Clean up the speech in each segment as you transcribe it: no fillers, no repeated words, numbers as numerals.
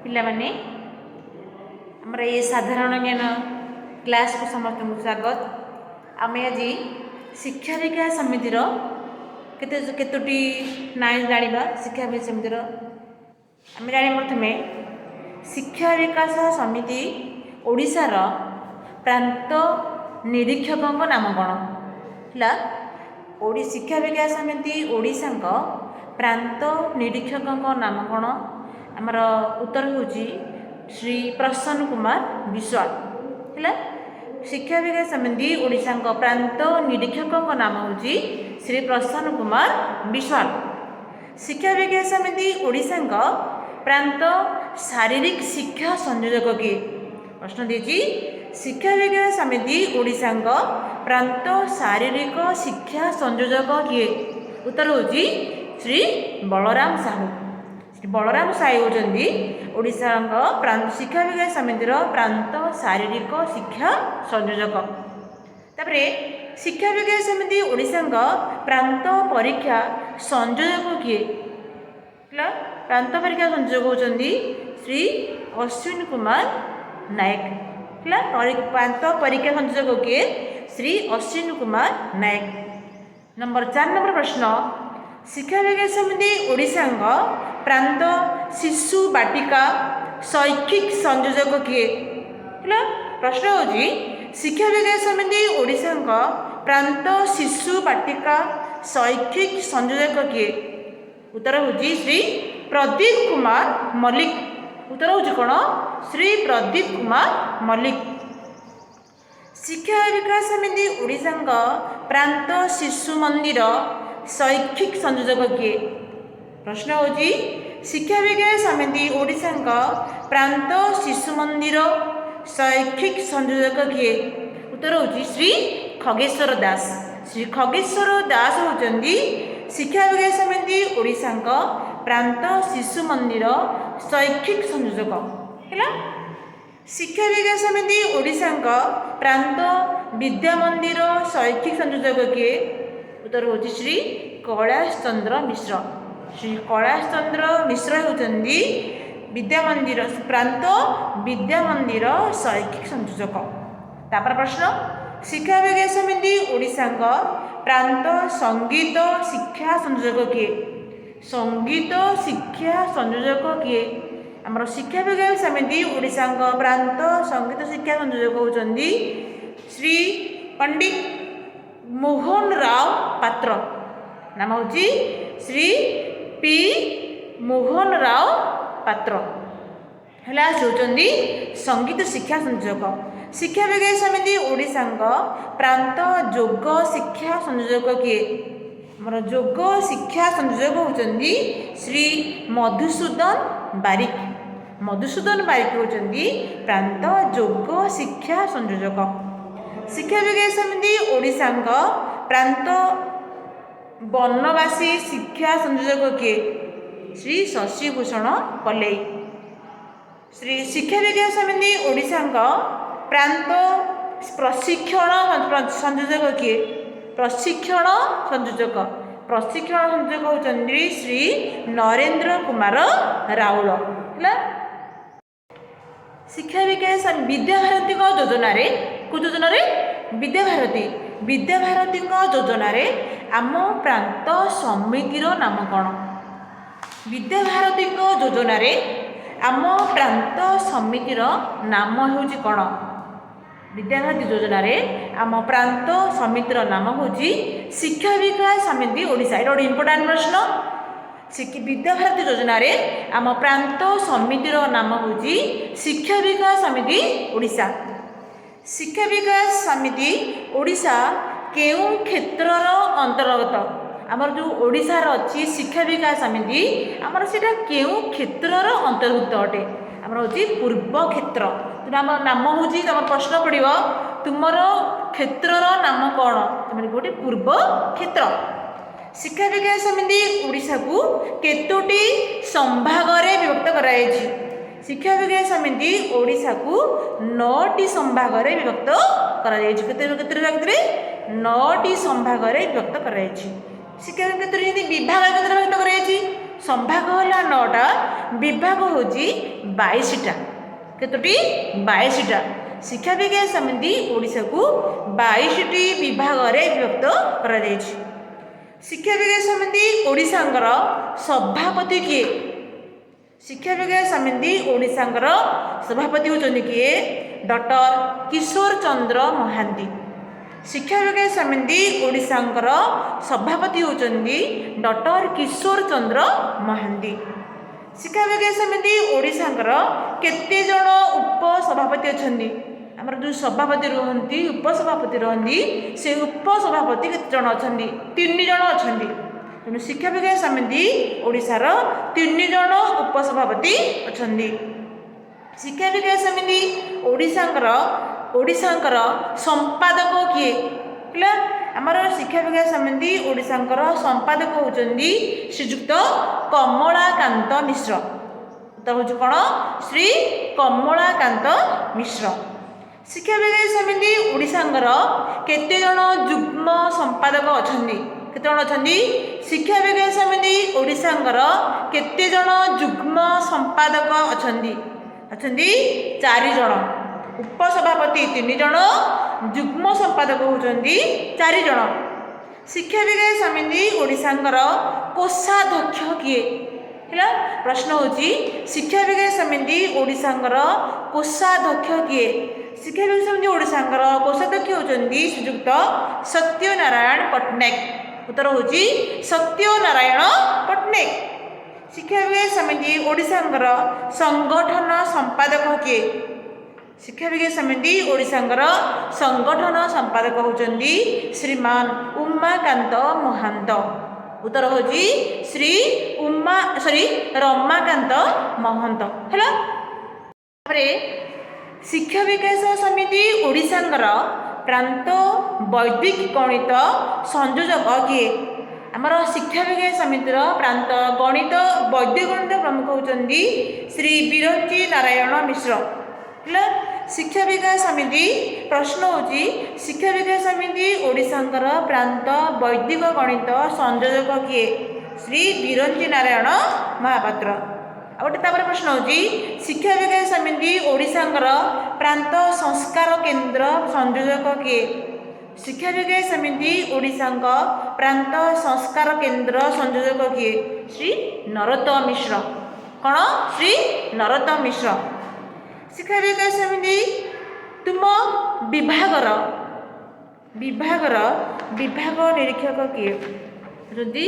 ପିଲାମାନେ, ଆମର ଏଇ ସାଧାରଣ ଜ୍ଞାନ କ୍ଲାସ୍କୁ ସମସ୍ତଙ୍କୁ ସ୍ୱାଗତ। ଆମେ ଆଜି ଶିକ୍ଷା ବିକାଶ ସମିତିର କେତେ କେତୋଟି ନାଁ ଜାଣିବା। ଶିକ୍ଷା ବିକାଶ ସମିତିର ଆମେ ଜାଣିବା। ପ୍ରଥମେ, ଶିକ୍ଷା ବିକାଶ ସମିତି ଓଡ଼ିଶାର ପ୍ରାନ୍ତ ନିରୀକ୍ଷକଙ୍କ ନାମ କ'ଣ ହେଲା? ଶିକ୍ଷା ବିକାଶ ସମିତି ଓଡ଼ିଶାଙ୍କ ପ୍ରାନ୍ତ ନିରୀକ୍ଷକଙ୍କ ନାମ କ'ଣ? ଆମର ଉତ୍ତର ହେଉଛି ଶ୍ରୀ ପ୍ରସନ୍ନ କୁମାର ବିଶ୍ୱାଳ। ହେଲା, ଶିକ୍ଷା ବିକାଶ ସମିତି ଓଡ଼ିଶାଙ୍କ ପ୍ରାନ୍ତ ନିରୀକ୍ଷକଙ୍କ ନାମ ହେଉଛି ଶ୍ରୀ ପ୍ରସନ୍ନ କୁମାର ବିଶ୍ୱାଳ। ଶିକ୍ଷା ବିକାଶ ସମିତି ଓଡ଼ିଶାଙ୍କ ପ୍ରାନ୍ତ ଶାରୀରିକ ଶିକ୍ଷା ସଂଯୋଜକ କିଏ? ପ୍ରଶ୍ନ ଦେଇଛି, ଶିକ୍ଷା ବିକାଶ ସମିତି ଓଡ଼ିଶାଙ୍କ ପ୍ରାନ୍ତ ଶାରୀରିକ ଶିକ୍ଷା ସଂଯୋଜକ କିଏ? ଉତ୍ତର ହେଉଛି ଶ୍ରୀ ବଳରାମ ସାହୁ। ଶ୍ରୀ ବଳରାମ ସାହୁ ହେଉଛନ୍ତି ଓଡ଼ିଶାଙ୍କ ଶିକ୍ଷା ବିକାଶ ସମିତିର ପ୍ରାନ୍ତ ଶାରୀରିକ ଶିକ୍ଷା ସଂଯୋଜକ। ତାପରେ, ଶିକ୍ଷା ବିକାଶ ସମିତି ଓଡ଼ିଶାଙ୍କ ପ୍ରାନ୍ତ ପରୀକ୍ଷା ସଂଯୋଜକ କିଏ? ହେଲା, ପ୍ରାନ୍ତ ପରୀକ୍ଷା ସଂଯୋଜକ ହେଉଛନ୍ତି ଶ୍ରୀ ଅଶ୍ୱିନ କୁମାର ନାୟକ। ହେଲା, ପ୍ରାନ୍ତ ପରୀକ୍ଷା ସଂଯୋଜକ କିଏ? ଶ୍ରୀ ଅଶ୍ୱିନ କୁମାର ନାୟକ। ନମ୍ବର 4 ନମ୍ବର ପ୍ରଶ୍ନ, ଶିକ୍ଷା ବିକାଶ ସମିତି ଓଡ଼ିଶାଙ୍କ ପ୍ରାନ୍ତ ଶିଶୁ ବାଟିକା ଶୈକ୍ଷିକ ସଂଯୋଜକ କିଏ? ହେଲା, ପ୍ରଶ୍ନ ହେଉଛି, ଶିକ୍ଷା ବିକାଶ ସମିତି ଓଡ଼ିଶାଙ୍କ ପ୍ରାନ୍ତ ଶିଶୁ ବାଟିକା ଶୈକ୍ଷିକ ସଂଯୋଜକ କିଏ? ଉତ୍ତର ହେଉଛି ଶ୍ରୀ ପ୍ରଦୀପ କୁମାର ମଲ୍ଲିକ। ଉତ୍ତର ହେଉଛି କ'ଣ? ଶ୍ରୀ ପ୍ରଦୀପ କୁମାର ମଲ୍ଲିକ। ଶିକ୍ଷା ବିକାଶ ସମିତି ଓଡ଼ିଶାଙ୍କ ପ୍ରାନ୍ତ ଶିଶୁ ମନ୍ଦିର ଶୈକ୍ଷିକ ସଂଯୋଜକ କିଏ? ପ୍ରଶ୍ନ ହେଉଛି, ଶିକ୍ଷା ବିକାଶ ସମିତି ଓଡ଼ିଶାଙ୍କ ପ୍ରାନ୍ତ ଶିଶୁ ମନ୍ଦିର ଶୈକ୍ଷିକ ସଂଯୋଜକ କିଏ? ଉତ୍ତର ହେଉଛି ଶ୍ରୀ ଖଗେଶ୍ୱର ଦାସ। ଶ୍ରୀ ଖଗେଶ୍ୱର ଦାସ ହେଉଛନ୍ତି ଶିକ୍ଷା ବିକାଶ ସମିତି ଓଡ଼ିଶାଙ୍କ ପ୍ରାନ୍ତ ଶିଶୁ ମନ୍ଦିର ଶୈକ୍ଷିକ ସଂଯୋଜକ। ହେଲା, ଶିକ୍ଷା ବିକାଶ ସମିତି ଓଡ଼ିଶାଙ୍କ ପ୍ରାନ୍ତ ବିଦ୍ୟା ମନ୍ଦିର ଶୈକ୍ଷିକ ସଂଯୋଜକ କିଏ? ଉତ୍ତର ହେଉଛି ଶ୍ରୀ କୈଳାସ ଚନ୍ଦ୍ର ମିଶ୍ର। ଶ୍ରୀ କୈଳାସ ଚନ୍ଦ୍ର ମିଶ୍ର ହେଉଛନ୍ତି ବିଦ୍ୟା ମନ୍ଦିର ପ୍ରାନ୍ତ ବିଦ୍ୟା ମନ୍ଦିର ଶୈକ୍ଷିକ ସଂଯୋଜକ। ତାପରେ ପ୍ରଶ୍ନ, ଶିକ୍ଷା ବିକାଶ ସମିତି ଓଡ଼ିଶାଙ୍କ ପ୍ରାନ୍ତ ସଙ୍ଗୀତ ଶିକ୍ଷା ସଂଯୋଜକ କିଏ? ସଙ୍ଗୀତ ଶିକ୍ଷା ସଂଯୋଜକ କିଏ? ଆମର ଶିକ୍ଷା ବିକାଶ ସମିତି ଓଡ଼ିଶାଙ୍କ ପ୍ରାନ୍ତ ସଙ୍ଗୀତ ଶିକ୍ଷା ସଂଯୋଜକ ହେଉଛନ୍ତି ଶ୍ରୀ ପଣ୍ଡିତ ମୋହନ ରାଓ ପାତ୍ର। ନାମ ହେଉଛି ଶ୍ରୀ ପି ମୋହନ ରାଓ ପାତ୍ର। ହେଲା, ସେ ହେଉଛନ୍ତି ସଙ୍ଗୀତ ଶିକ୍ଷା ସଂଯୋଜକ। ଶିକ୍ଷା ବିକାଶ ସମିତି ଓଡ଼ିଶାଙ୍କ ପ୍ରାନ୍ତ ଯୋଗ ଶିକ୍ଷା ସଂଯୋଜକ କିଏ? ଆମର ଯୋଗ ଶିକ୍ଷା ସଂଯୋଜକ ହେଉଛନ୍ତି ଶ୍ରୀ ମଧୁସୂଦନ ବାରିକ। ମଧୁସୂଦନ ବାରିକ ହେଉଛନ୍ତି ପ୍ରାନ୍ତ ଯୋଗ ଶିକ୍ଷା ସଂଯୋଜକ। ଶିକ୍ଷା ବିକାଶ ସମିତି ଓଡ଼ିଶାଙ୍କ ପ୍ରାନ୍ତ ବନବାସୀ ଶିକ୍ଷା ସଂଯୋଜକ କିଏ? ଶ୍ରୀ ଶଶିଭୂଷଣ ପଲେଇ। ଶ୍ରୀ ଶିକ୍ଷା ବିକାଶ ସମିତି ଓଡ଼ିଶାଙ୍କ ପ୍ରାନ୍ତ ପ୍ରଶିକ୍ଷଣ ସଂଯୋଜକ କିଏ? ପ୍ରଶିକ୍ଷଣ ସଂଯୋଜକ, ପ୍ରଶିକ୍ଷଣ ସଂଯୋଜକ ହେଉଛନ୍ତି ଶ୍ରୀ ନରେନ୍ଦ୍ର କୁମାର ରାଉଳ। ହେଲା, ଶିକ୍ଷା ବିକାଶ ବିଦ୍ୟାଭାରତୀଙ୍କ ଯୋଜନାରେ, କେଉଁ ଯୋଜନାରେ? ବିଦ୍ୟାଭାରତୀ, ବିଦ୍ୟାଭାରତୀଙ୍କ ଯୋଜନାରେ ଆମ ପ୍ରାନ୍ତ ସମିତିର ନାମ କ'ଣ? ବିଦ୍ୟାଭାରତୀଙ୍କ ଯୋଜନାରେ ଆମ ପ୍ରାନ୍ତ ସମିତିର ନାମ ହେଉଛି କ'ଣ? ବିଦ୍ୟାଭାରତୀ ଯୋଜନାରେ ଆମ ପ୍ରାନ୍ତ ସମିତିର ନାମ ହେଉଛି ଶିକ୍ଷା ବିକାଶ ସମିତି ଓଡ଼ିଶା। ଏଇଟା ଗୋଟେ ଇମ୍ପୋର୍ଟାଣ୍ଟ ପ୍ରଶ୍ନ। ବିଦ୍ୟାଭାରତୀ ଯୋଜନାରେ ଆମ ପ୍ରାନ୍ତ ସମିତିର ନାମ ହେଉଛି ଶିକ୍ଷା ବିକାଶ ସମିତି ଓଡ଼ିଶା। ଶିକ୍ଷା ବିକାଶ ସମିତି ଓଡ଼ିଶା କେଉଁ କ୍ଷେତ୍ରର ଅନ୍ତର୍ଗତ? ଆମର ଯେଉଁ ଓଡ଼ିଶାର ଅଛି ଶିକ୍ଷା ବିକାଶ ସମିତି, ଆମର ସେଇଟା କେଉଁ କ୍ଷେତ୍ରର ଅନ୍ତର୍ଭୁକ୍ତ ଅଟେ? ଆମର ହେଉଛି ପୂର୍ବ କ୍ଷେତ୍ର। ତେଣୁ ଆମର ନାମ ହେଉଛି, ତୁମର ପ୍ରଶ୍ନ ପଡ଼ିବ, ତୁମର କ୍ଷେତ୍ରର ନାମ କ'ଣ? ତୁମେ ଗୋଟେ ପୂର୍ବ କ୍ଷେତ୍ର। ଶିକ୍ଷା ବିକାଶ ସମିତି ଓଡ଼ିଶାକୁ କେତୋଟି ସମ୍ଭାଗରେ ବିଭକ୍ତ କରାଯାଇଛି? ଶିକ୍ଷା ବିକାଶ ସମିତି ଓଡ଼ିଶାକୁ ନଅଟି ସମ୍ଭାଗରେ ବିଭକ୍ତ କରାଯାଇଛି। କେତେ କେତେ ଭାଗରେ? ନଅଟି ସମ୍ଭାଗରେ ବିଭକ୍ତ କରାଯାଇଛି। ଶିକ୍ଷା କେତୋଟି ବିଭାଗ କେତେରେ ବିଭକ୍ତ କରାଯାଇଛି? ସଂଭାଗ ହେଲା 9ଟା, ବିଭାଗ ହେଉଛି 22ଟା। କେତୋଟି? 22ଟା। ଶିକ୍ଷା ବିକାଶ ସମିତି ଓଡ଼ିଶାକୁ 22ଟି ବିଭାଗରେ ବିଭକ୍ତ କରାଯାଇଛି। ଶିକ୍ଷା ବିକାଶ ସମିତି ଓଡ଼ିଶାଙ୍କର ସଭାପତି କିଏ? ଶିକ୍ଷା ବିକାଶ ସମିତି ଓଡ଼ିଶାଙ୍କର ସଭାପତି ହେଉଛନ୍ତି କିଏ? ଡକ୍ଟର କିଶୋର ଚନ୍ଦ୍ର ମହାନ୍ତି। ଶିକ୍ଷା ବିକାଶ ସମିତି ଓଡ଼ିଶାଙ୍କର ସଭାପତି ହେଉଛନ୍ତି ଡକ୍ଟର କିଶୋର ଚନ୍ଦ୍ର ମହାନ୍ତି। ଶିକ୍ଷା ବିକାଶ ସମିତି ଓଡ଼ିଶାଙ୍କର କେତେ ଜଣ ଉପସଭାପତି ଅଛନ୍ତି? ଆମର ଯେଉଁ ସଭାପତି ରୁହନ୍ତି, ଉପସଭାପତି ରହନ୍ତି, ସେ ଉପସଭାପତି କେତେ ଜଣ ଅଛନ୍ତି? 3 ଜଣ ଅଛନ୍ତି। ତେଣୁ ଶିକ୍ଷା ବିକାଶ ସମିତି ଓଡ଼ିଶାର 3 ଜଣ ଉପସଭାପତି ଅଛନ୍ତି। ଶିକ୍ଷା ବିକାଶ ସମିତି ଓଡ଼ିଶାଙ୍କର ସମ୍ପାଦକ କିଏ? ହେଲା, ଆମର ଶିକ୍ଷା ବିକାଶ ସମିତି ଓଡ଼ିଶାଙ୍କର ସମ୍ପାଦକ ହେଉଛନ୍ତି ଶ୍ରୀଯୁକ୍ତ କମଳାକାନ୍ତ ମିଶ୍ର। ଉତ୍ତର ହେଉଛି କ'ଣ? ଶ୍ରୀ କମଳାକାନ୍ତ ମିଶ୍ର। ଶିକ୍ଷା ବିକାଶ ସମିତି ଓଡ଼ିଶାଙ୍କର କେତେ ଜଣ ଯୁଗ୍ମ ସମ୍ପାଦକ ଅଛନ୍ତି? କେତେ ଜଣ ଅଛନ୍ତି? ଶିକ୍ଷା ବିକାଶ ସମିତି ଓଡ଼ିଶାଙ୍କର କେତେ ଜଣ ଯୁଗ୍ମ ସମ୍ପାଦକ ଅଛନ୍ତି? ଅଛନ୍ତି 4 ଜଣ। ଉପସଭାପତି 3 ଜଣ, ଯୁଗ୍ମ ସମ୍ପାଦକ ହେଉଛନ୍ତି 4 ଜଣ। ଶିକ୍ଷା ବିକାଶ ସମିତି ଓଡ଼ିଶାଙ୍କର କୋଷାଧ୍ୟକ୍ଷ କିଏ? ହେଲା, ପ୍ରଶ୍ନ ହେଉଛି, ଶିକ୍ଷା ବିକାଶ ସମିତି ଓଡ଼ିଶାଙ୍କର କୋଷାଧ୍ୟକ୍ଷ କିଏ? ଶିକ୍ଷା ବିକାଶ ସମିତି ଓଡ଼ିଶାଙ୍କର କୋଷାଧ୍ୟକ୍ଷ ହେଉଛନ୍ତି ଶ୍ରୀଯୁକ୍ତ ସତ୍ୟନାରାୟଣ ପଟ୍ଟନାୟକ। ଉତ୍ତର ହେଉଛି ସତ୍ୟନାରାୟଣ ପଟ୍ଟନାୟକ। ଶିକ୍ଷା ବିକାଶ ସମିତି ଓଡ଼ିଶାଙ୍କର ସଂଗଠନ ସମ୍ପାଦକ କିଏ? ଶିକ୍ଷା ବିକାଶ ସମିତି ଓଡ଼ିଶାଙ୍କର ସଂଗଠନ ସମ୍ପାଦକ ହେଉଛନ୍ତି ଶ୍ରୀମାନ ଉମାକାନ୍ତ ମହାନ୍ତ। ଉତ୍ତର ହେଉଛି ଶ୍ରୀ ଉମା ସରି ରମାକାନ୍ତ ମହନ୍ତ। ହେଲା, ତାପରେ ଶିକ୍ଷା ବିକାଶ ସମିତି ଓଡ଼ିଶାଙ୍କର ପ୍ରାନ୍ତ ବୈଦିକ ଗଣିତ ସଂଯୋଜକ କିଏ? ଆମର ଶିକ୍ଷା ବିକାଶ ସମିତିର ପ୍ରାନ୍ତ ଗଣିତ ବୈଦିକ ଗଣିତ ପ୍ରମୁଖ ହେଉଛନ୍ତି ଶ୍ରୀ ବିରଞ୍ଚି ନାରାୟଣ ମିଶ୍ର। ହେଲା, ଶିକ୍ଷା ବିକାଶ ସମିତି, ପ୍ରଶ୍ନ ହେଉଛି, ଶିକ୍ଷା ବିକାଶ ସମିତି ଓଡ଼ିଶାଙ୍କର ପ୍ରାନ୍ତ ବୈଦିକ ଗଣିତ ସଂଯୋଜକ କିଏ? ଶ୍ରୀ ବିରଞ୍ଚି ନାରାୟଣ ମହାପାତ୍ର। ଆଉ ଗୋଟେ ତାପରେ ପ୍ରଶ୍ନ ହେଉଛି, ଶିକ୍ଷା ବିକାଶ ସମିତି ଓଡ଼ିଶାଙ୍କର ପ୍ରାନ୍ତ ସଂସ୍କାର କେନ୍ଦ୍ର ସଂଯୋଜକ କିଏ? ଶିକ୍ଷା ବିକାଶ ସମିତି ଓଡ଼ିଶାଙ୍କ ପ୍ରାନ୍ତ ସଂସ୍କାର କେନ୍ଦ୍ର ସଂଯୋଜକ କିଏ? ଶ୍ରୀ ନରୋତ୍ତମ ମିଶ୍ର। କ'ଣ? ଶ୍ରୀ ନରୋତ୍ତମ ମିଶ୍ର। ଶିକ୍ଷା ବିକାଶ ସମିତି ତୁମ ବିଭାଗର ବିଭାଗ ନିରୀକ୍ଷକ କିଏ? ଯଦି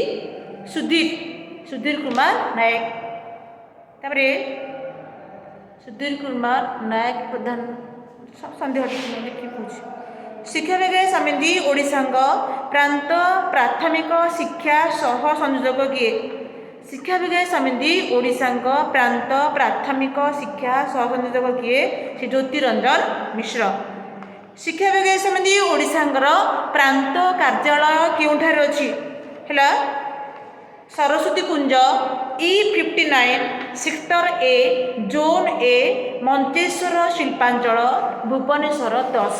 ସୁଧୀର କୁମାର ନାୟକ। ତାପରେ ସୁଧୀର କୁମାର ନାୟକ ପ୍ରଧାନ, ସନ୍ଦେହ ଟିକେ ଦେଖି କହୁଛି। ଶିକ୍ଷା ବିକାଶ ସମିତି ଓଡ଼ିଶାଙ୍କ ପ୍ରାନ୍ତ ପ୍ରାଥମିକ ଶିକ୍ଷା ସହ ସଂଯୋଜକ କିଏ? ଶିକ୍ଷା ବିକାଶ ସମିତି ଓଡ଼ିଶାଙ୍କ ପ୍ରାନ୍ତ ପ୍ରାଥମିକ ଶିକ୍ଷା ସହ ସଂଯୋଜକ କିଏ? ଶ୍ରୀ ଜ୍ୟୋତିରଞ୍ଜନ ମିଶ୍ର। ଶିକ୍ଷା ବିକାଶ ସମିତି ଓଡ଼ିଶାଙ୍କର ପ୍ରାନ୍ତ କାର୍ଯ୍ୟାଳୟ କେଉଁଠାରେ ଅଛି? ହେଲା, ସରସ୍ୱତୀ କୁଞ୍ଜ, E 59, sector A, zone A, Mancheswar ଶିଳ୍ପାଞ୍ଚଳ, ଭୁବନେଶ୍ୱର 10।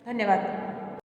ଧନ୍ୟବାଦ।